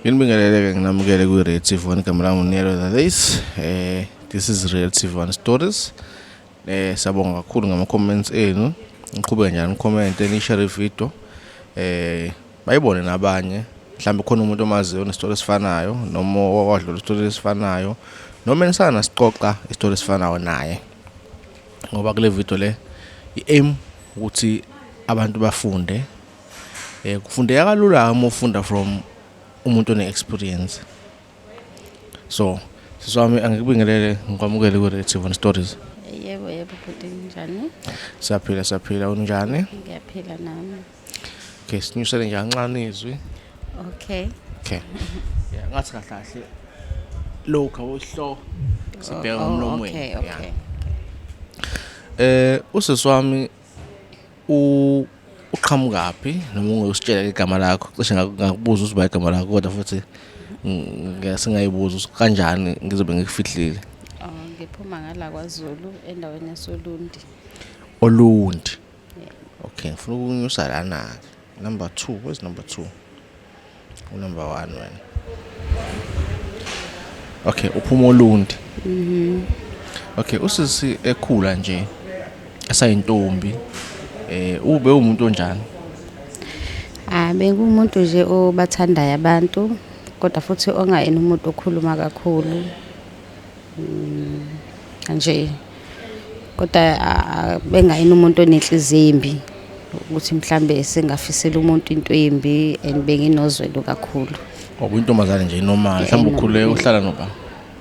Nginibingelele-ke nginamukele kwi-Real TV One. Igama lami uNero The Lace. This is Real TV One Stories. Siyabonga kakhulu ngama-comments enu. Niqhubeke njalo ni-comment-e, ni-share i-video. Bayibone nabanye. Mhlawumbe khona umuntu omaziyo onesitori esifanayo noma owadlula isitori esifanayo noma enisana sixoxa isitori esifanayo naye. Ngoba kule video le i-aim ukuthi abantu bafunde. Kufundeka kalula uma ufunda from umuntu one-experience. So sisi wami, angikubingelele, ngikwamukele ku-Real TV One Stories. Yebo, yebo bhuti, njani? Siyaphila, siyaphila. Unjani? Ngiyaphila nami. Okay, sinyusele nje kancane izwi. Okay. Okay, yeah, ngathi kahle kahle lokhu awuhlo sibheka Oh, ngomlomweni. Okay, okay. Usisi wami uqhamukaphi, noma ungusitshela igama lakho? Cishe ngakubuza ukuthi uba igama lakho, kodwa futhi singayibuza ukuthi kanjani, ngizobe ngikufihlile. Oh, ngiphuma ngala kwaZulu, endaweni yasoLundi. Olundi. Okay, ngifuna ukunyusa lana-ke. Number 2, where's number 2? Unumber 1 wena. Okay, uphuma Olundi. Okay, usisi ekhula nje esayintombi, ube umuntu onjani? Ah, bekuwumuntu nje obathandayo abantu, kodwa futhi ongayena umuntu okhuluma kakhulu. Nje kodwa bengayena umuntu onenhliziyo embi ukuthi mhlambe sengafisela umuntu into embi, and benginozwelo kakhulu. Okuyintombazane nje normal, mhlawumbe ukhule uhlala noba?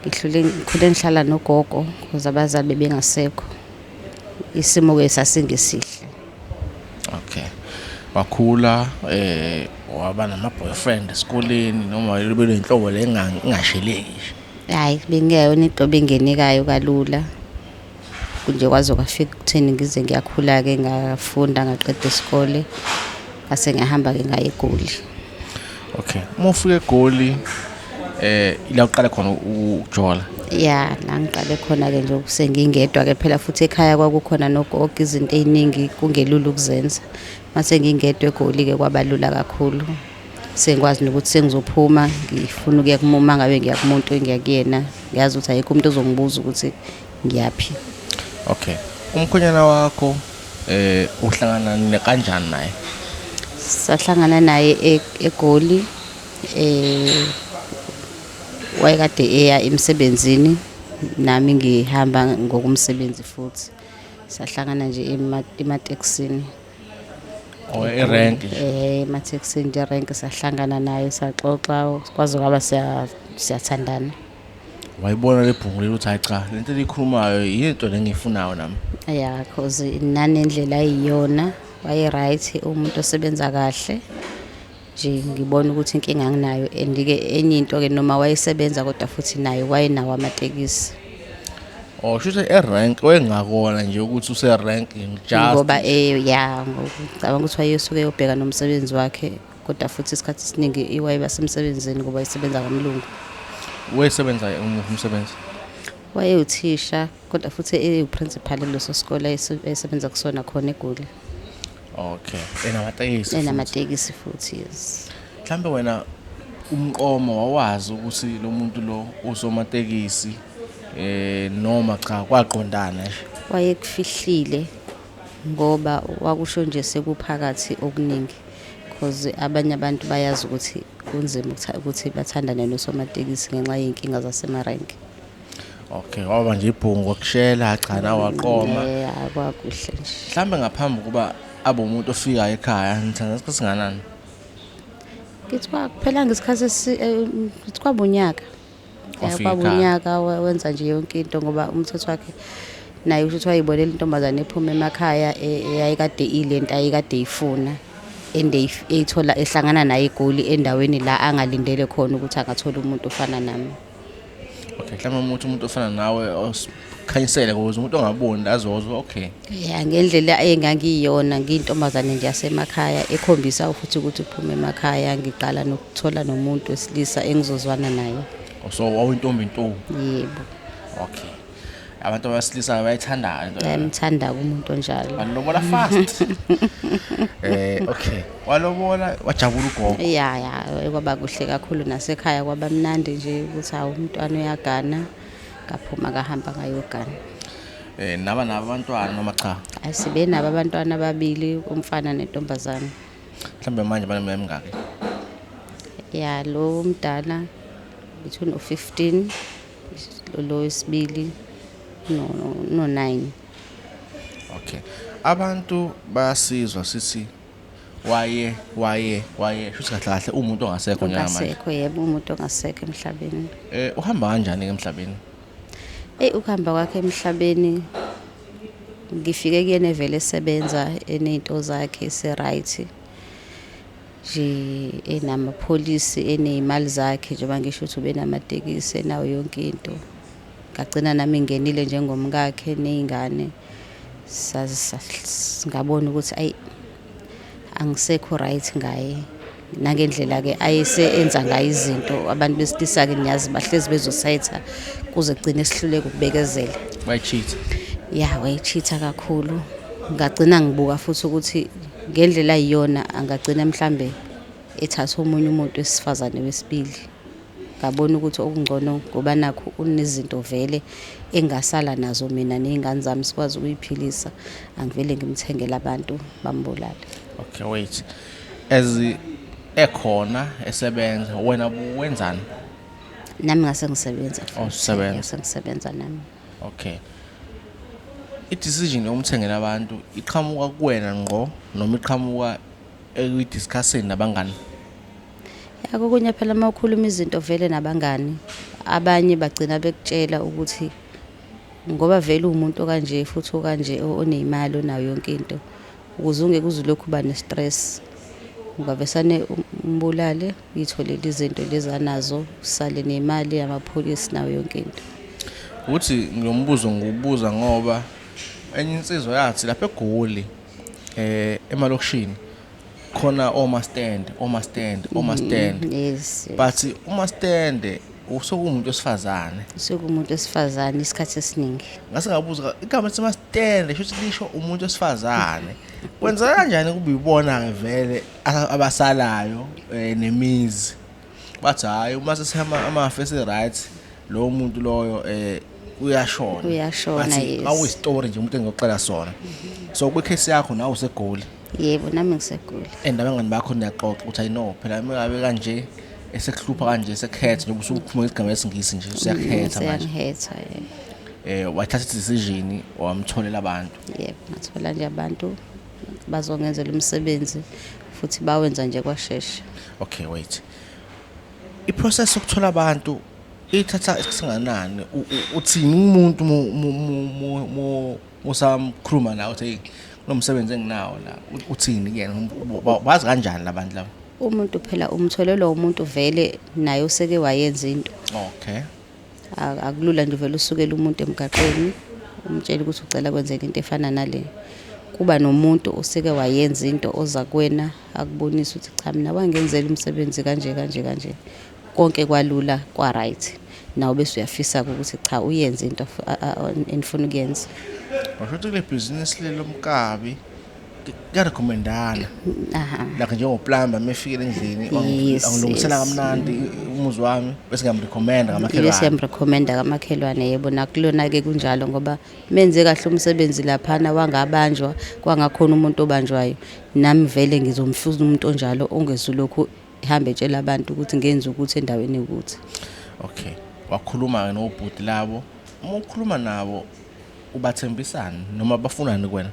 Ngikhule ngihlala nogogo because abazali bebengasekho. Isimo ke sasingesihle. Okay. Wakhula, waba nama boyfriend esikoleni noma libe lenhlobo lengasheleki nje? Hayi, bengingeyona inhlobo engenekayo kalula. Nje kwaze kwafika ekutheni ngize ngiyakhula-ke, ngafunda, ngaqeda isikole, ngase ngiyahamba-ke ngaya eGoli. Okay. Uma ufika eGoli, ila uqala khona ukujola? Ya, la ngiqale khona-ke nje sengingedwa-ke phela, futhi ekhaya kwakukhona nogogo, izinto ey'ningi kungelula ukuzenza. Mase ngingedwa eGoli-ke kwaba lula kakhulu. Sengikwazi nokuthi sengizophuma ngifuna ukuya uma ngabe ngiya kumuntu engiya kuyena, ngiyazi ukuthi ayikho umuntu ozongibuza ukuthi ngiyaphi. Okay. Umkhwenyana wakho uhlangana kanjani naye? Sahlangana naye eGoli, wayekade eya emsebenzini, nami ngihamba ngokumsebenzi futhi. Sahlangana nje ematekisini. Oh, erank nje. Ematekisini nje, erank, sahlangana naye, saxoxa kwaze kwaba siyathandana. Wayibona le bhungu leli ukuthi hayi cha, lento elikhulumayo yinto lengiyifunayo nami? Ya, cause nanendlela ayiyona waye right, umuntu osebenza kahle nje, ngibona ukuthi inkinga anginayo. And ke enye into ke, noma wayesebenza kodwa futhi naye wayenawo amatekisi. Oh, shuthi erank wengakona nje ukuthi use rank just ngoba ya, ngicabanga ukuthi wayesuke eyobheka nomsebenzi wakhe, kodwa futhi isikhathi esiningi wayeba semsebenzini ngoba wayesebenza kamlungu. Wayesebenza umsebenzi? Wayewuthisha, kodwa futhi ewu-principal kuleso sikole ayesebenza kusona khona eGoli. Okay, enamatekisi futhi. Enamatekisi futhi, yes. Mhlambe wena umqomo wawazi ukuthi lo muntu lo usomatekisi, noma cha, kwaqondana nje? Wayekufihlile ngoba wakusho nje sekuphakathi okuningi, because abanye abantu bayazi ukuthi kunzima ukuthi bathandane nosomatekisi ngenxa yey'nkinga zasemarenki. Okay, waba nje ibhungu wakushela, cha, na waqoma. Kwakuhle nje. Mhlambe ngaphambi kuba abe umuntu ofikayo ekhaya, nithanda isikhathi singanani? Ngithi kwaphela ngesikhathi ngithi kwaba unyaka. Wafika Kwaba ekhaya. unyaka, wenza nje yonke into ngoba umthetho wakhe naye usho ukuthi wayibonela intombazane ephuma emakhaya, eyayikade ilento ayikade ifuna, and eyithola ehlangana naye eGoli, endaweni la angalindele khona ukuthi angathola umuntu ofana nami. Okay, mhlawumbe umuntu ofana nawe, osikhanyisele ukuze umuntu ongaboni azozwa, okay. Ya, ngendlela engangiyona, ngiyintombazane nje yasemakhaya ekhombisa futhi ukuthi uphuma emakhaya, ngiqala nokuthola nomuntu wesilisa engizozwana naye. So wawuyintombi nto? Yebo. Okay. Abantu abasilisa bayayithanda into. Bayamthanda umuntu onjalo. Walobola fast. Okay. Walobola, wajabula ugogo. Ya, kwaba kuhle kakhulu, nasekhaya kwaba mnandi nje ukuthi hawu, umntwana uyagana. Ngaphuma ngahamba ngayogana. Naba nabo abantwana noma cha? Asibe nabo abantwana ababili, umfana nentombazane. Mhlambe manje baneminyaka emingaki? Ya, lo mdala ngithi uno-15, lo wesibili no-9. Okay. Abantu bayasizwa sithi waye waye waye, shuthi kahle kahle umuntu ongasekho njengamanje. Ongasekho, yebo, umuntu ongasekho emhlabeni. Uhamba kanjani ke emhlabeni? Eyi, ukuhamba kwakhe emhlabeni, ngifike kuyena evele esebenza, eney'nto zakhe, ese-right nje, enamapholisi, eney'mali zakhe, njengoba ngisho ukuthi ubenamatekisi, enayo yonke into. Ngagcina nami ngingenile njengomkakhe ney'ngane. Ngabona ukuthi ayi, angisekho right ngaye, nangendlela-ke ayese enza ngayo izinto. Abantu besilisa-ke niyazi bahlezi bezosetha kuze kugcine sihluleke ukubekezela. Wayi-cheat. Ya, wayi-cheat-a kakhulu. Ngagcina ngibuka futhi ukuthi ngendlela ayiyona angagcina mhlambe ethatha omunye umuntu wesifazane wesibili. Ngabona ukuthi okungcono ngoba nakhu unezinto vele engasala nazo mina ney'ngane zami sikwazi ukuyiphilisa, angivele ngimthengele abantu bambulale. Okay, wait. As ekhona esebenza, wena wenzani? Nami ngase ngisebenza futhi. Oh, usebenza. Ngase ngisebenza nami. Okay. I-decision yomthengela abantu iqhamuka kuwena ngqo noma iqhamuka ekuyi-discusseni nabangani? Ya, kokunye phela uma ukhuluma izinto vele nabangani, abanye bagcina bekutshela ukuthi ngoba vele uwumuntu okanje futhi okanje, oney'mali, onayo yonke into, ukuze ungeke uze ulokhu uba ne-stress, ungavesane umbulale, uyitholele izinto lezi anazo, usale nemali yamapholisi nayo yonke into. Uthi lo mbuzo ngiwubuza ngoba enye insizwa yathi lapha eGoli, emalokishini, khona oma stand, oma stand, oma stand. Yes. But uma stand usukumuntu wesifazane. Sekuwumuntu wesifazane isikhathi esiningi. Ngase ngabuza, igama lithi stand shuthi lisho umuntu wesifazane. Kwenzeka kanjani kube ibona ke vele abasalayo nemizi? Bathi hayi, uma sesihamba amafa ese right, lo muntu loyo uyashona. Uyashona. Bathi awuyi-story nje umuntu engiyoxela sona. So kwi-case yakho nawe useGoli? Yebo, nami ngiseGoli. And abangani bakho niyaxoxa ukuthi I know phela mengabe kanje esekuhlupha kanje, esekhetha, njengoba usukhuluma igama lesingisi nje, usuyakhetha manje. Seyangikhetha, yebo. Wathatha decision, wamtholela abantu. Yebo, ngathola nje abantu bazongenzela umsebenzi, futhi bawenza nje kwashesha. Okay, wait. I-process yokuthola abantu ithatha isikhathi. Uthini umuntu musamkhuluma nawe uthi, hey, kunomsebenzi enginawo la, uthini kuyena? Bazi kanjani labantu laba? Umuntu phela umtholelwa umuntu vele naye oseke wayenza into. Akulula nje vele usukele umuntu emgaqweni umtshele ukuthi ucela kwenzeka into efana nale. Kuba nomuntu oseke wayenza into oza kuwena akubonise ukuthi cha, mina wangenzela umsebenzi kanje kanje kanje, konke kwalula, kwa-right, nawe bese uyafisa-ke ukuthi cha, uyenze into enifuna ukuyenza. Washo ukuthi kule bhizinisi leli lomkabi kuya-recommendana. Aha. Like njengo-plumber mefikile endlini, angilungisela kamnandi umuzi wami, bese ngiyam-recommenda Bese kamakhelwane. yam-recommenda kamakhelwane, yebo. Nakulona-ke kunjalo, ngoba menze kahle umsebenzi laphana, wangabanjwa, kwangakhona umuntu obanjwayo, nami vele ngizomfuna umuntu onjalo ongezulokhu ehambe etshela abantu ukuthi ngenza ukuthi endaweni ewukuthi. Okay, wakhuluma-ke nobhuti labo. Uma ukhuluma nabo ubathembisani noma bafunani kuwena?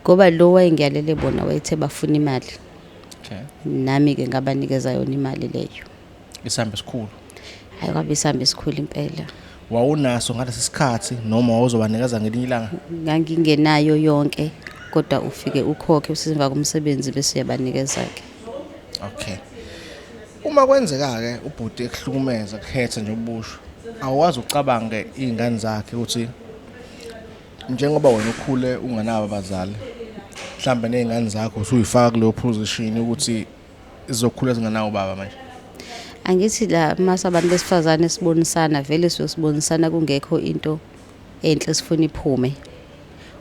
Ngoba lo wayengiyalele bona wayethe bafuna imali. Nami-ke ngabanikeza yona imali leyo. Isamba esikhulu? Hhayi, kwabe isamba esikhulu impela. Wawunaso ngalesi sikhathi noma wawuzobanikeza ngelinye ilanga? Ngangingenayo yonke, kodwa ufike ukhokhe usemva komsebenzi bese uyabanikeza-ke. Okay, uma kwenzeka-ke ubhuti ekuhlukumeza, khetha nje ubusho, awukwazi ukucabange iy'ngane zakhe ukuthi njengoba wena ukhule unganabo abazali, mhlambe ney'ngane zakho usuyifaka kuleyo position ukuthi zizokhula zingenawo ubaba manje? Angithi la mase abantu besifazane sibonisana, vele siyosibonisana kungekho into enhle sifuna iphume.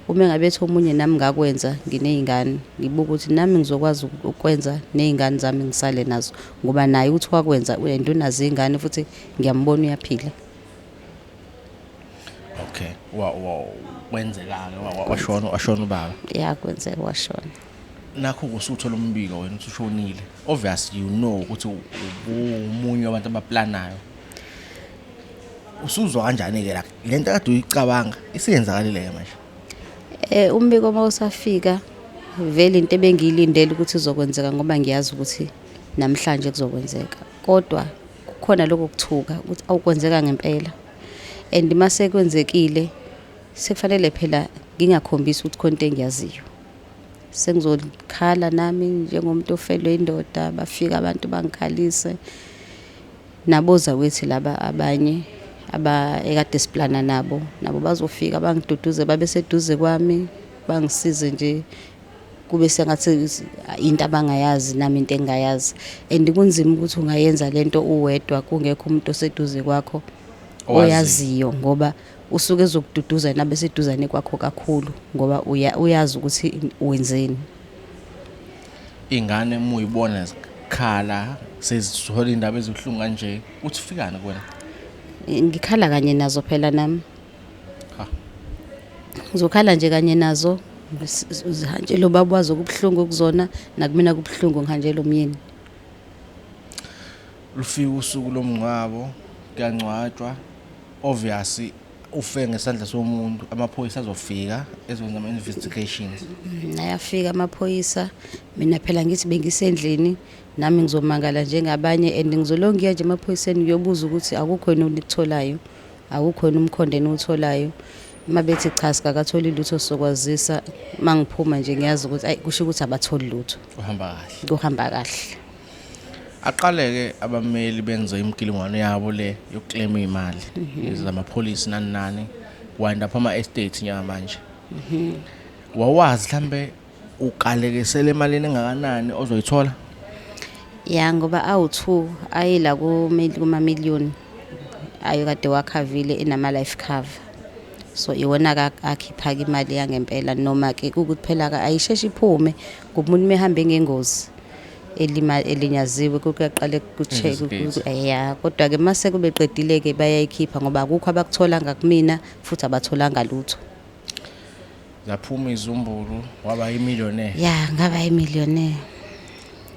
Uma engabe ethi omunye nami ngakwenza nginey'ngane, ngibuka ukuthi nami ngizokwazi ukwenza ney'ngane zami ngisale nazo, ngoba naye uthi wakwenza and unazo iy'ngane futhi ngiyambona uyaphila. Okay, wa wa kwenzeka-ke washona, washona ubaba. Ya, kwenzeka washona. Nakho usuthola umbiko wena ukuthi ushonile. Obviously you know ukuthi umunye wabantu abaplanayo. Usuzwa kanjani-ke la le nto kade uyicabanga isiyenzakalile-ke manje? Umbiko uma usafika vele into ebengiyilindele ukuthi izokwenzeka, ngoba ngiyazi ukuthi namhlanje kuzokwenzeka, kodwa kukhona lokho kuthuka ukuthi awukwenzeka ngempela. And mase kwenzekile sekufanele phela ngingakhombisi ukuthi khona into engiyaziyo. Sengizokhala nami njengomuntu ofelwe indoda, bafika abantu bangikhalise. Naboza kwethu laba abanye aba ekade siplana nabo, nabo bazofika bangiduduze, babe seduze kwami, bangisize nje kube sengathi into abangayazi nami into engingayazi. And kunzima ukuthi ungayenza lento uwedwa kungekho umuntu oseduze kwakho oyaziyo, ngoba usuke ezokududuza nabe seduzane kwakho kakhulu, ngoba uyazi ukuthi wenzeni. Ingane uma uyibona zikhala sezithola indaba ezibuhlungu kanje, uthi fikani kuwena? Ngikhala kanye nazo phela nami. Ngizokhala nje kanye nazo, zihanjelwe ubaba wazo kubuhlungu kuzona, nakumina kubuhlungu ngihanjelwe umyeni. Lufika usuku lomngcwabo, kuyangcwatshwa. Obviously ufe ngesandla somuntu, amaphoyisa azofika ezokwenza ama-investigations. Ayafika amaphoyisa, mina phela ngithi bengisendlini nami ngizomangala njengabanye, and ngizolongiya nje emaphoyiseni ngiyobuza ukuthi akukho yini onikutholayo, akukho yini umkhondo eniwutholayo. Uma bethi cha sikakatholi lutho sokwazisa, uma ngiphuma nje ngiyazi ukuthi ayi kusho ukuthi abatholi lutho. Kuhamba kahle. Kuhamba kahle. Aqaleke abameli benze imigilingwane yabo le yokuclaim imali zamapholisi nani nani, wind up ama estate njengamanje. Wawazi mhlambe ukalekesele emalini engakanani ozoyithola? Ya, ngoba awu2 ayila kuma million ayo kade wakhavile enama life cover. So iwona akhipha imali yangempela, noma ke ukuthi phela ayisheshe iphume ngoba umuntu mehambe ngengozi elinyaziwe kuyaqale ku-check. Ya, kodwa ke mase kube qedile ke bayayikhipha, ngoba akukho abakutholanga kumina futhi abatholanga lutho. Zaphuma izumbulu, waba imillionaire. Ya, ngaba imillionaire.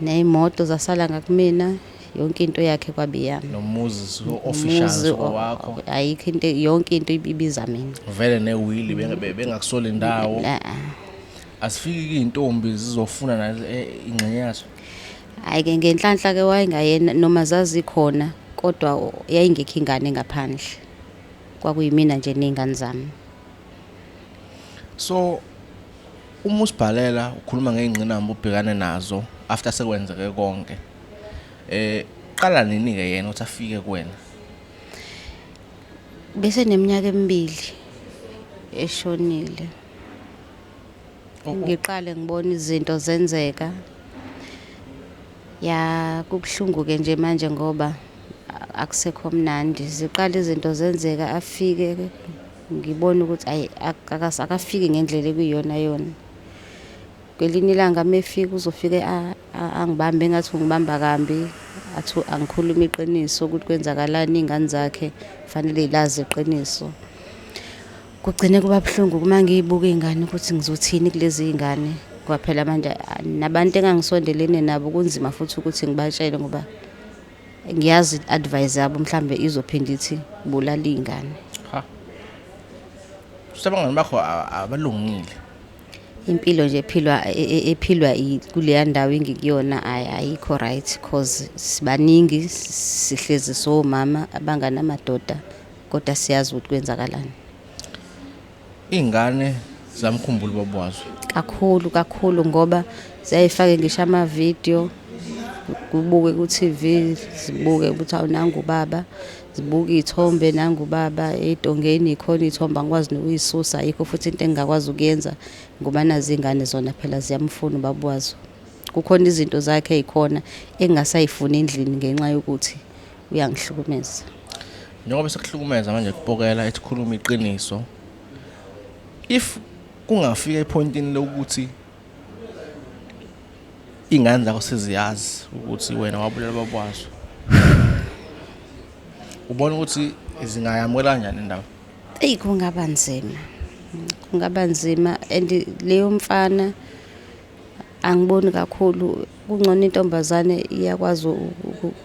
Neyimoto zasala ngakumina, yonke into yakhe kwabe yami. Nomuzi official wakho. Ayikho into, yonke into ibiza mina. Vele newili bengakusoli indawo. Asifiki izintombi zizofuna nazo ingxenye yazo. Hayi ke ngenhlanhla ke wayengayena, noma zazikhona kodwa yayingekho ingane ngaphandle. Kwakuyimina nje nezingane zami. So uma usibhalela ukhuluma ngeingqinamba ubhekane nazo after sekwenzeke konke, qala nini ke yena ukuthi afike kuwena? Bese neminyaka emibili eshonile. Ngiqale ngibona izinto zenzeka. Ya, kubuhlungu ke nje manje ngoba akusekho mnandi. Ziqala izinto zenzeka, afike ngibona ukuthi ayi akafiki ngendlela ekuyiyona yona. Kwelinye ilanga mefika uzofike angibambe engathi ungibamba kambi, athi angikhuluma iqiniso ukuthi kwenzakalani, iy'ngane zakhe fanele y'lazi iqiniso. Kugcine kuba buhlungu uma ngiyibuka iy'ngane ukuthi ngizothini kulezi y'ngane, ngoba phela manje nabantu engangisondelene nabo kunzima futhi ukuthi ngibatshele, ngoba ngiyazi i-advice yabo mhlambe izophinda ithi bulala iy'ngane. Ha. Usabangani bakho abalungile. Impilo nje ephilwa kuleya ndawo engikuyona ayikho right, cause sibaningi sihlezi somama abanganamadoda, kodwa siyazi ukuthi kwenzakalani. Ingane zamkhumbula ubaba wazo kakhulu kakhulu, ngoba ziyayifake ngisho ama video kubuke ku TV, zibuke ukuthi awunanga ubaba, zibuke izithombe nanga ubaba edongeni, ikhona izithombe angikwazi nokuyisusa, ayikho futhi into engingakwazi ukuyenza ngoba nazi ingane zona phela ziyamfuna ubaba wazo. Kukhona izinto zakhe ezikhona engasayifuni endlini ngenxa yokuthi Uyangihlukumeza. Njengoba sekuhlukumeza manje kupokela ethi khuluma iqiniso, if kungafika epointini lokuthi iy'ngane zakho seziyazi ukuthi wena wabulala ubaba wazo, ubona ukuthi zingayamukela kanjani indaba? Eyi, kungaba nzima, kungaba nzima. And leyo mfana angiboni kakhulu, kungcono intombazane iyakwazi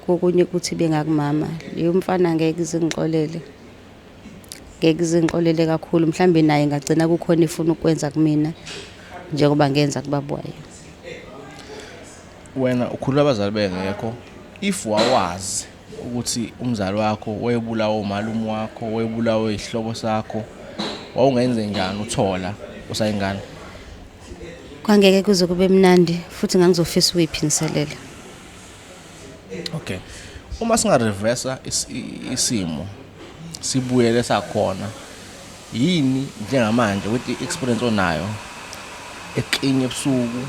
kokunye ukuthi bengakumama. Leyo mfana ngeke izingixolele, ngeke izingixolele kakhulu. Mhlambe naye ngagcina kukhona ifuna ukwenza kumina njengoba ngenza kubaba wayo. Wena ukhulula abazali bengekho, if wawazi ukuthi umzali wakho wayebulawa umalume wakho, wayebulawa isihlobo sakho, wawungenze njani uthola usayingane? Kwangeke kuze kube mnandi, futhi ngangizofisa ukuyiphindiselela. Okay, uma singareversa isimo sibuyele sakhona, yini njengamanje with i-experience onayo eklinye ebusuku,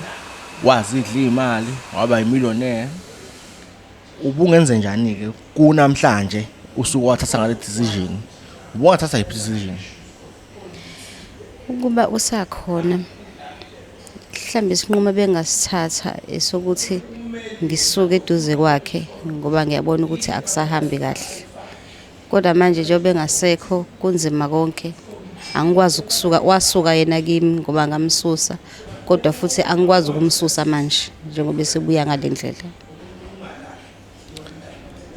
wazi idla imali, waba yimillionaire, ubungenze njani-ke kunamhlanje usuku wathatha ngale decision? Ubungathatha yiphi decision? Ukuba usakhona, mhlawumbe isinqumo bengasithatha esokuthi ngisuke eduze kwakhe, ngoba ngiyabona ukuthi akusahambi kahle. Kodwa manje njengoba engasekho kunzima konke, angikwazi ukusuka. Wasuka yena kimi ngoba ngamsusa, kodwa futhi angikwazi ukumsusa manje njengoba esebuya ngale ndlela.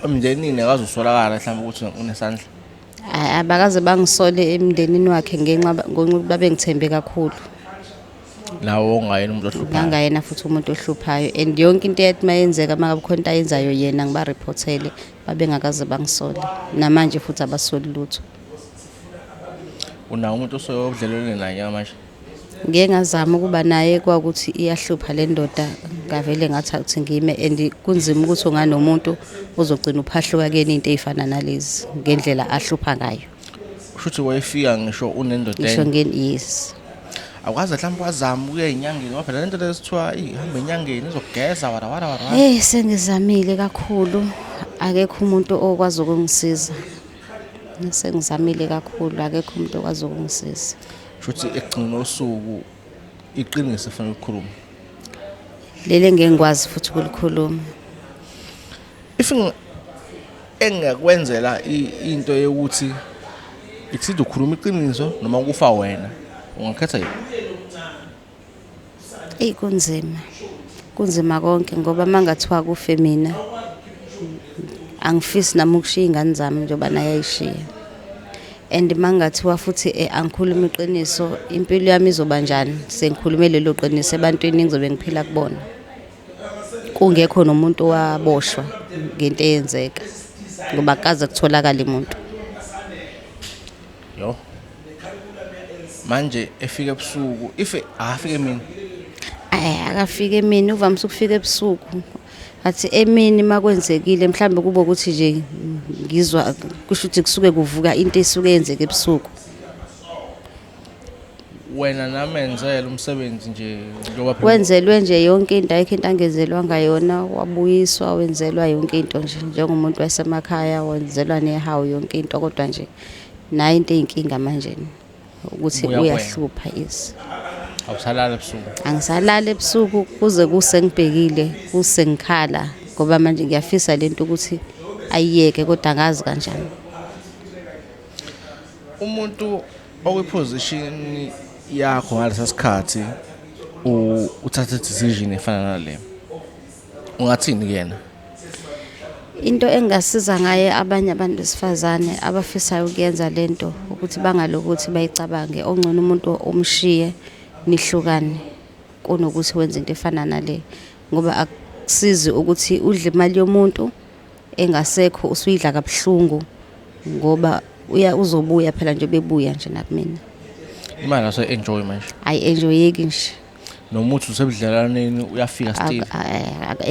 Emndenini akazusolakala mhlawumbe ukuthi unesandla? Abakaze bangisole emndenini wakhe ngenxa ngokuthi babengithembe kakhulu. Nawo ongayena umuntu ohluphayo? Ngangayena futhi umuntu ohluphayo, and yonke into eyathi mayenzeka, uma ngabe khona into ayenzayo yena ngibariphothele, babengakaze bangisole. Namanje futhi abasoli lutho. Unawo umuntu osewobudlelwane naye njengamanje? Ngike ngazama ukuba naye, kwakuthi iyahlupha le ndoda, ngavele ngathi akuthi ngime. And kunzima ukuthi unganomuntu ozogcina uphahluka kuyena into ey'fana nalezi ngendlela ahlupha ngayo. Kusho ukuthi wayefika ngisho unendoda ngisho enye? Yes. Awukaze mhlawumbe wazama ukuya ey'nyangeni, ngoba phela lento lesithiwa ihamba enyangeni izokugeza wara wara wara wara. Hey, sengizamile kakhulu, akekho umuntu okwazi ukungisiza. Sengizamile kakhulu, akekho umuntu okwazi ukungisiza. Kusho ukuthi ekugcineni kosuku iqiniso efanele ukukhuluma. Leli engeke ngikwazi futhi ukulikhuluma. If engingakwenzela into yokuthi it's either ukhuluma iqiniso noma kufa wena, ungakhetha yiphi? Eyi, kunzima, kunzima konke, ngoba uma ngathiwa kufe mina, angifisi nami ukushiya iy'ngane zami njengoba naye ayishiya. And uma ngathiwa futhi angikhuluma iqiniso, impilo yami izoba njani sengikhulume lelo qiniso ebantwini engizobe ngiphila kubona, kungekho nomuntu owaboshwa ngento eyenzeka, ngoba kaze kutholakale umuntu. Yo, manje efika ebusuku, if akafike emini? Ayi, akafike emini, uvamise ukufika ebusuku. Athi emini makwenzekile mhlambe kube ukuthi nje ngizwa kusho ukuthi kusuke kuvuka into esuke yenzeka ebusuku. Wena namenzela umsebenzi nje njengoba phela? Wenzelwe nje yonke into, ayikho into angenzelwanga yona. Wabuyiswa, wenzelwa yonke into nje njengomuntu wasemakhaya, wenzelwa nehawu, yonke into. Kodwa nje nayo into eyinkinga manje ukuthi Ubuya kuwena. Uyahlupha, yes. Awusalala ebusuku? Angisalali ebusuku, kuze kuse ngibhekile, kuse ngikhala, ngoba manje ngiyafisa lento ukuthi ayiyeke, kodwa angazi kanjani. Umuntu okwiposition yakho ngalesa sikhathi uthatha decision efana nale, ungathini kuyena? Into engasiza ngaye abanye abantu besifazane abafisayo ukuyenza lento ukuthi bangalokuthi bayicabange, ongcono umuntu umshiye nihlukane kunokuthi wenze into efana nale, ngoba akusizi ukuthi udle imali yomuntu engasekho, usuyidla kabuhlungu, ngoba uya uzobuya phela nje, bebuya nje nakumina. Imali ase enjoy manje? Ayi-enjoyeki nje. Nomuthi usebudlelwaneni uyafika still?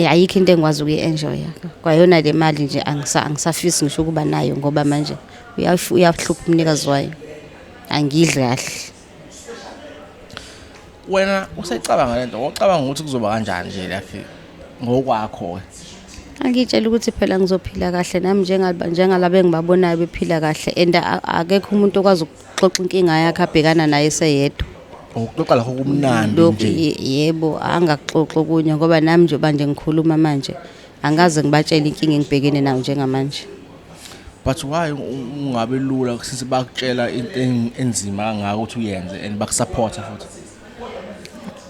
Ayikho into engikwazi ukuyi-enjoya kwayona le mali nje, angisafisi ngisho ukuba nayo, ngoba manje uyahlupha umnikazi wayo, angidli kahle. Wena usayicabanga lento, wacabanga ukuthi kuzoba kanjani nje like ngokwakho? Angitshela ukuthi phela ngizophila kahle nami njengalaba engibabonayo bephila kahle, and akekho umuntu okwazi ukuxoxa inkinga yakhe abhekana naye eseyedwa. Ukuxoxa lakho kumnandi Lokhu nje. Yebo, angakuxoxa okunye ngoba nami njengoba nje ngikhuluma manje angaze ngibatshele inkinga engibhekene nayo njengamanje. But why ungabe lula since bakutshela into enzima kangaka ukuthi uyenze and bakusupporta futhi?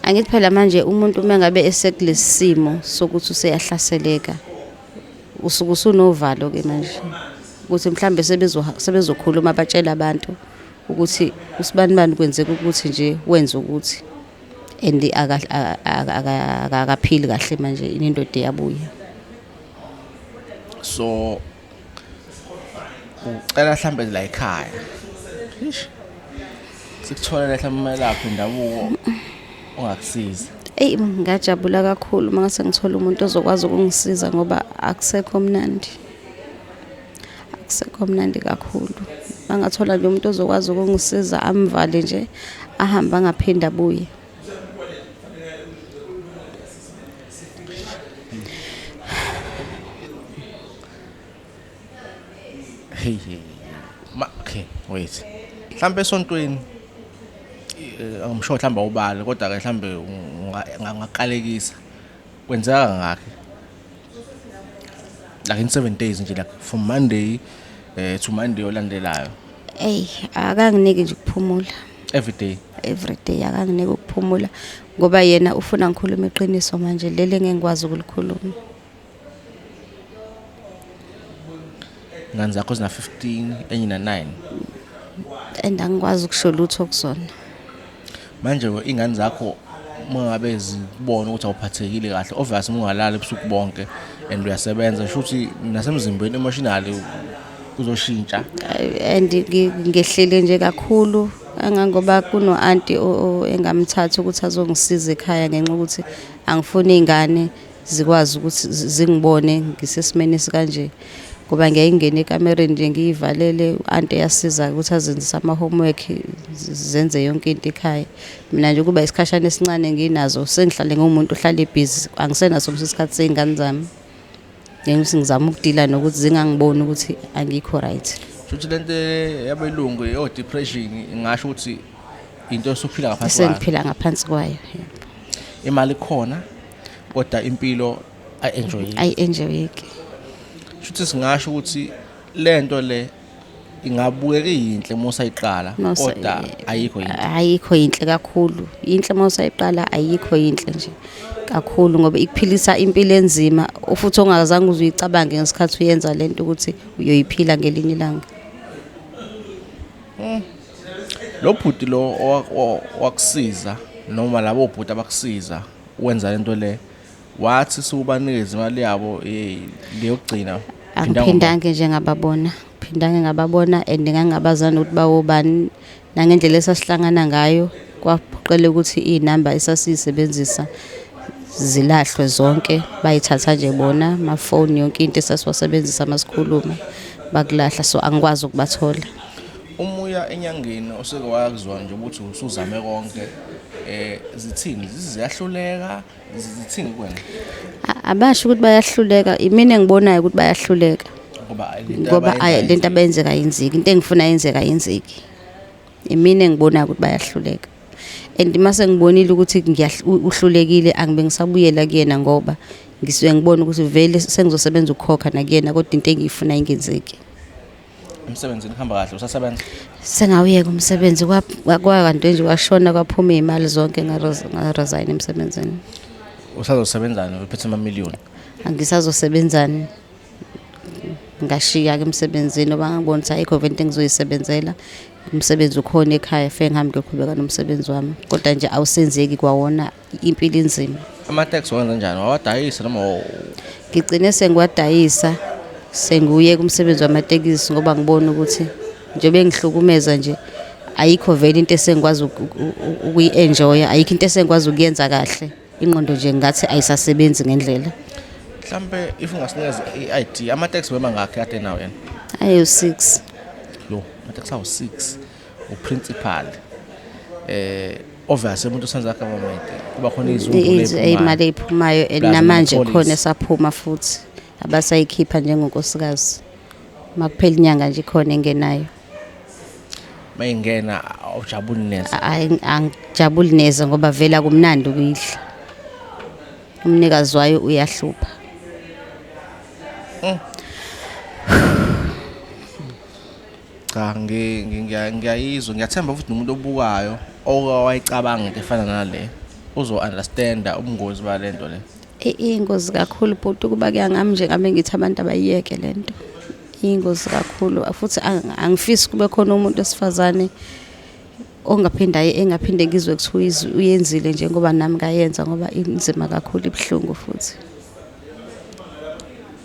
Angithi phela manje umuntu uma ngabe esekulesi simo sokuthi useyahlaseleka, usuke usunovalo ke manje ukuthi mhlambe sebezokhuluma batshela abantu ukuthi usibanibani kwenzeka ukuthi nje wenza ukuthi and akaphili kahle manje, indoda iyabuya. So ucela mhlambe la ekhaya, ish, sikutholele mhlambe umelaphi wendabuko ongakusiza. Eyi, ngingajabula kakhulu uma ngase ngithola umuntu ozokwazi ukungisiza ngoba akusekho mnandi. Akusekho mnandi kakhulu. Mangathola nje umuntu ozokwazi ukungisiza amvale nje ahambe angaphinde abuye. Hey, hey. Ma, okay, wait. Mhlambe esontweni, angisho mhlambe awubali, kodwa ke mhlambe ungakalekisa. Kwenzeka kangaki? Like in 7 days nje, like from Monday to Monday olandelayo. Ey, akanginiki nje ukuphumula. Every day. Every day akanginiki ukuphumula ngoba yena ufuna ngikhulume iqiniso manje leli engeke ngikwazi ukulikhuluma. Ingane zakho zina 15, enye na 9. And angikwazi ukusho lutho kuzona. Manje ingane zakho uma ngabe zibona ukuthi awuphathekile kahle, obviously uma ungalali ebusuku bonke and uyasebenza, sho ukuthi nasemzimbeni emotionally kuzoshintsha. And ngehlile nje kakhulu kangangoba kuno-anti engamthatha ukuthi azongisiza ekhaya ngenxa yokuthi angifuni iy'ngane zikwazi ukuthi zingibone ngisesimeni esikanje, ngoba ngiyaye ngingene ekamereni nje ngiyivalele. U-anti eyasiza ukuthi azenzise ama-homework, zenze yonke into ekhaya. Mina nje kuba isikhashana esincane nginazo, sengihlale nguwumuntu ohlale ebhizi, angisenaso ngisho isikhathi sey'ngane zami ngenxa yokuthi ngizama ukudila nokuthi zingangiboni ukuthi angikho right. Shuthi lento yabelungu yo-depression ingasho ukuthi into osuphila ngaphansi kwayo. Sengiphila ngaphansi kwayo, yebo. Imali ikhona kodwa impilo ayi-enjoyeki. Ayi-enjoyeki. Shuthi singasho ukuthi lento le ingabukeka iyinhle uma usayiqala, kodwa ayikho yinhle. Ayikho yinhle kakhulu. Yinhle uma usayiqala, ayikho yinhle nje kakhulu ngoba ikuphilisa impilo enzima futhi ongazange uze uyicabange ngesikhathi uyenza lento ukuthi uyoyiphila ngelinye ilanga. Lo bhuti lo owakusiza noma labo bhuti abakusiza wenza lento le, wathi subanikeza imali yabo leyokugcina? Angiphindange nje ngababona, phindange ngababona and ngangingabazani ukuthi bawobani, nangendlela esasihlangana ngayo kwaphoqela ukuthi iy'namba esasiyisebenzisa zilahlwe zonke, bayithatha nje bona, amafoni, yonke into esasiwasebenzisa masikhuluma bakulahla, so angikwazi ukubathola. Uma uya enyangeni oseke waya kuzona nje ukuthi usuzame konke, zithini? Ziyahluleka? Zithini kuwena? Abasho ukuthi bayahluleka, imina engibonayo ukuthi bayahluleka. Ngoba lento Ngoba abayenzayo lento abayenzeka ayenzeki, into engifuna yenzeka ayenzeki. Imina engibonayo ukuthi bayahluleka. And mase ngibonile ukuthi uhlulekile, angibe ngisabuyela kuyena ngoba ngisuke ngibona ukuthi vele sengizosebenza ukukhokha nakuyena, kodwa into engiyifuna ingenzeki. Emsebenzini kuhamba kahle, usasebenza? Sengawuyeka umsebenzi, kwakanti nje washona kwaphuma iy'mali zonke, ngaresign emsebenzini. Usazosebenzani uphethe amamiliyoni? Angisazosebenzani, ngashiya-ke emsebenzini ngoba ngangibona ukuthi ayikho vele into engizoyisebenzela. Umsebenzi ukhona ekhaya, fike ngihambe ngiyoqhubeka nomsebenzi wami, kodwa nje awusenzeki kwawona, impilo inzima. Ama-taxi wawenza njani? Wawadayisa noma Ngigcine sengiwadayisa, sengiyeka umsebenzi wamatekisi ngoba ngibona ukuthi njengoba engihlukumeza nje ayikho vele into esengikwazi ukuyi-enjoya, ayikho into esengikwazi ukuyenza kahle. Ingqondo nje ngathi ayisasebenzi ngendlela. Mhlambe if ungasinikeza i-ID, ama-taxi wemangakhi kade nawo yena? Ayo-6. Yo, ama-taxi awu-6, uprincipal. Obviously umuntu osenza government kuba khona izumbulo Imali eyiphumayo and Plus namanje ama-police. khona esaphuma futhi. Abasayikhipha njengonkosikazi. Makuphela inyanga nje ikhona engenayo. Mayingena awujabuli neze. Angijabuli neze ngoba vele akumnandi ukuyidla. Umnikazi wayo uyahlupha. Cha, ngiyayizwa, ngiyathemba futhi nomuntu obukayo owayicabanga into efana nale uzo-understanda ubungozi balento le. Iyingozi kakhulu bhuti, ukuba kuya ngami nje ngabe ngithi abantu abayiyeke lento. Iyingozi kakhulu futhi angifisi kube khona umuntu wesifazane ongaphinda engaphinde ngizwe kuthiwa uyenzile njengoba nami ngayenza, ngoba inzima kakhulu, ibuhlungu futhi.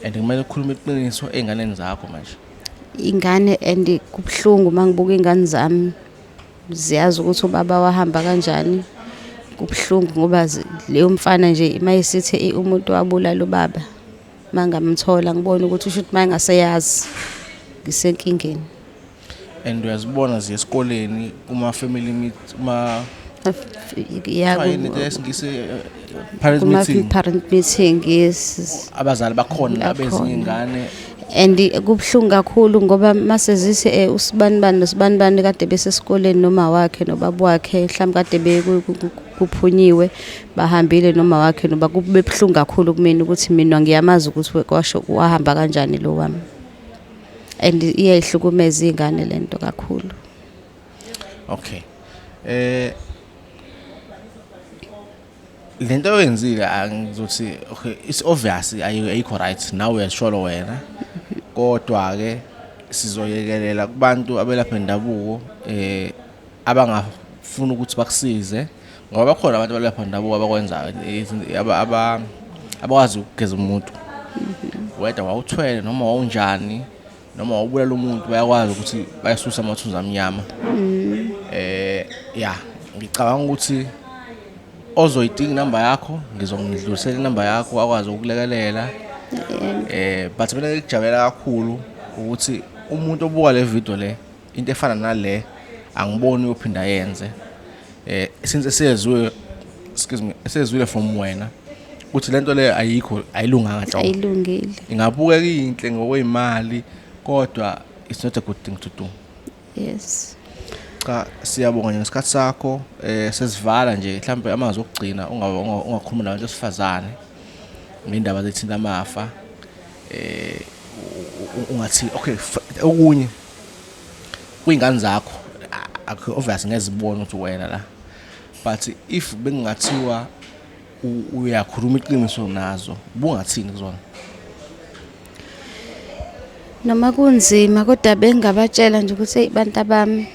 And kumele ukhulume iqiniso ey'nganeni zakho manje. Ingane, and kubuhlungu uma ngibuka iy'ngane zami, ziyazi ukuthi ubaba wahamba kanjani. Kubuhlungu ngoba leyo mfana nje mayesithi umuntu wabulala ubaba, mangamthola ngibone ukuthi usho ukuthi mayengaseyazi ngisenkingeni. And uyazibona ziye esikoleni kuma-family meet, kuma Ya. Kuthiwa yini into yesiNgisi, parent meeting. Kuma-parent meeting, yes. Abazali bakhona abezinye Bakhona. iy'ngane. And kubuhlungu kakhulu ngoba mase zithi usibanibani nosibanibani kade besesikoleni noma wakhe nobaba wakhe, mhlawumbe kade kuphunyiwe bahambile noma wakhe noba, kube buhlungu kakhulu kumina ukuthi mina ngiyamazi ukuthi kwasho wahamba kanjani lo wami. And iyayihlukumeza iy'ngane lento kakhulu. Okay, lento oyenzile, angizothi okay, it's obvious ayikho right, nawe uyazisholo wena, kodwa ke sizoyekelela kubantu abelapha endabuko abangafuna ukuthi bakusize, ngoba bakhona abantu abalapha endabuko abakwenzayo abakwazi ukugeza umuntu, whether wawuthwele noma wawunjani noma wawubulala umuntu, bayakwazi ukuthi bayasusa amathunzi amnyama. Ya, ngicabanga ukuthi ozoyidinga inamba yakho, ngizongidlulisela inamba yakho akwazi ukukulekelela. But mina ngikujabulela kakhulu ukuthi umuntu obuka le video le, into efana nale angiboni uyophinda yenze, since esezwe, excuse me, esezwile from wena ukuthi lento le ayikho, ayilunganga nhlobo. Ayilungile. Ingabukeka iyinhle ngokweyimali, kodwa it's not a good thing to do. Yes. Cha, siyabonga nje ngesikhathi sakho. Sesivala nje, mhlawumbe amazwi okugcina ungakhuluma nabantu besifazane ngendaba zethinta amafa, ungathi okay, okunye kuyingane zakho, obvious ngezibona ukuthi wena la, but if bengingathiwa uyakhuluma iqiniso nazo, bungathini kuzona? Noma kunzima, kodwa bengingabatshela nje ukuthi, eyi bantu abami,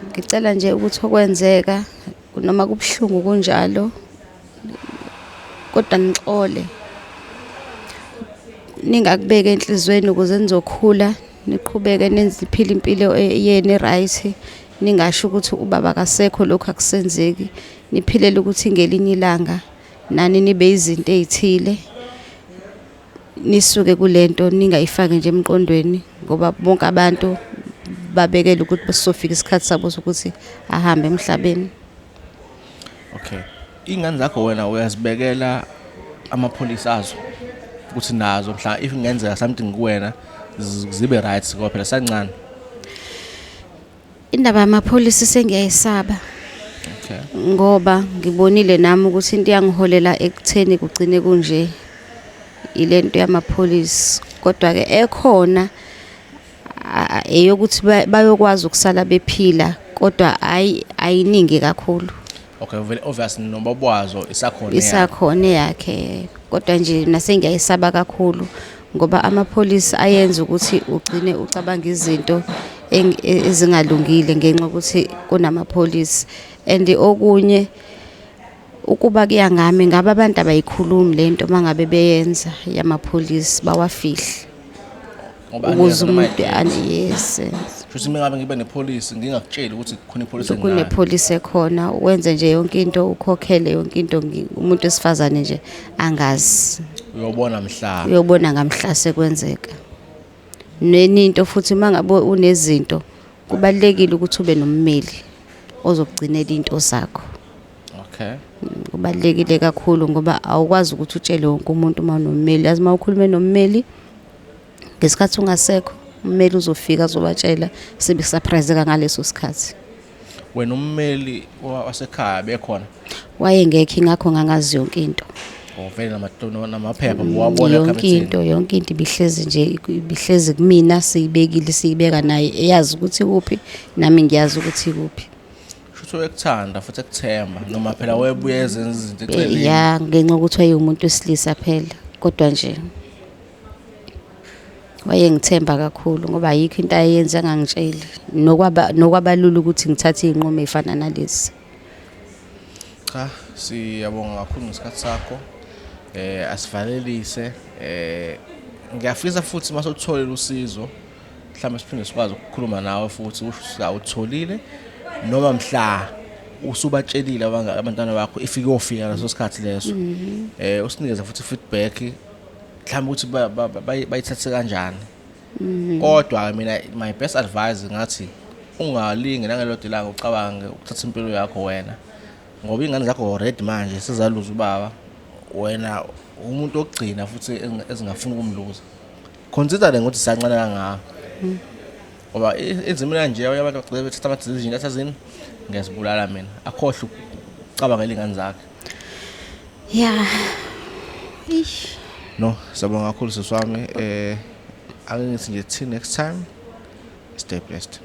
ngicela nje ukuthi okwenzeka noma kubuhlungu kunjalo, kodwa nixole, ningakubeki enhliziyweni ukuze nizokhula, niqhubeke nenze, iphile impilo yenu e-right. Ningasho ukuthi ubaba akasekho, lokhu akusenzeki. Niphilele ukuthi ngelinye ilanga nani nibe izinto ey'thile, nisuke kulento, ningayifaki nje emqondweni, ngoba bonke abantu babekele ukuthi besizofika isikhathi sabo sokuthi ahambe emhlabeni. Okay, ingane zakho wena uyazibekela amapholisi azo ukuthi nazo mhla if kungenzeka something kuwena zibe right, ngoba phela sancane? Indaba yamapholisi sengiyayisaba. Ngoba ngibonile nami ukuthi into yangiholela ekutheni kugcine kunje ilento yamapholisi, kodwa ke ekhona eyokuthi bayokwazi ukusala bephila, kodwa hayi, ayiningi kakhulu. Okay, vele obvious nobaba wazo isakhona eyakhe. Isakhona eyakhe, kodwa nje nasengiyayisaba kakhulu ngoba amapholisi ayenza ukuthi ugcine ucabanga izinto ezingalungile ngenxa yokuthi kunamapholisi. And okunye, ukuba kuya ngami, ngabe abantu abayikhulumi lento mangabe beyenza yamapholisi, bawafihle. Ngoba ukuze angeke noma umuntu yini. Yes. Futhi uma ngabe ngibe nepholisi ngingakutsheli ukuthi khona ipholisi enginayo. Kunepholisi ekhona, wenze nje yonke into, ukhokhele yonke into, umuntu wesifazane nje angazi. Uyobona mhla. Uyobona ngamhla sekwenzeka. Nenye into futhi, uma ngabe unezinto, kubalulekile ukuthi ube nommeli ozokugcinela into zakho. Okay. Kubalulekile kakhulu ngoba awukwazi ukuthi utshele wonke umuntu uma unommeli. Yazi uma ukhulume nommeli ngesikhathi ungasekho, ummeli uzofika azobatshela sebesurpriseka ngaleso sikhathi. Wena ummeli wasekhaya bekhona? Wayengekho, ingakho ngangazi yonke into. Ovele namaphepha buwabona? Yonke into, yonke into ibihlezi nje, ibihlezi kumina, siyibekile, siyibeka naye eyazi ukuthi kuphi, nami ngiyazi ukuthi kuphi. Shuthi wekuthanda futhi ekuthemba, noma phela webuye ezenza izinto eceleni. Ya, ngenxa yokuthi wayewumuntu wesilisa phela, kodwa nje wayengithemba kakhulu ngoba ayikho into ayenza angangitsheli, nokwabalula ukuthi ngithathe iy'nqumo ey'fana nalezi. Cha, siyabonga kakhulu ngesikhathi sakho. Asivalelise. Ngiyafisa futhi mase utholile usizo, mhlawumbe siphinde sikwazi ukukhuluma nawe futhi usho ukuthi awutholile, noma mhla usubatshelile abantwana bakho, if kuyofika leso sikhathi leso, usinikeze futhi feedback mhlawumbe ukuthi bayithathe kanjani. Kodwa mina my best advice ngathi ungalingi nangelodwa ilanga ucabange ukuthatha impilo yakho wena, ngoba iy'ngane zakho already manje sezaluza ubaba, wena umuntu wokugcina futhi ezingafuni ukumluza, consider ukuthi sisancane kangaka, ngoba ezimeni kanje abanye abantu bagcine bethatha ama-decision athi azini ngiyazibulala mina, akhohlwe ukucabangela iy'ngane zakhe. Ya. Eish. No, siyabonga kakhulu sisi wami. Ake ngithi nje till next time, stay blessed.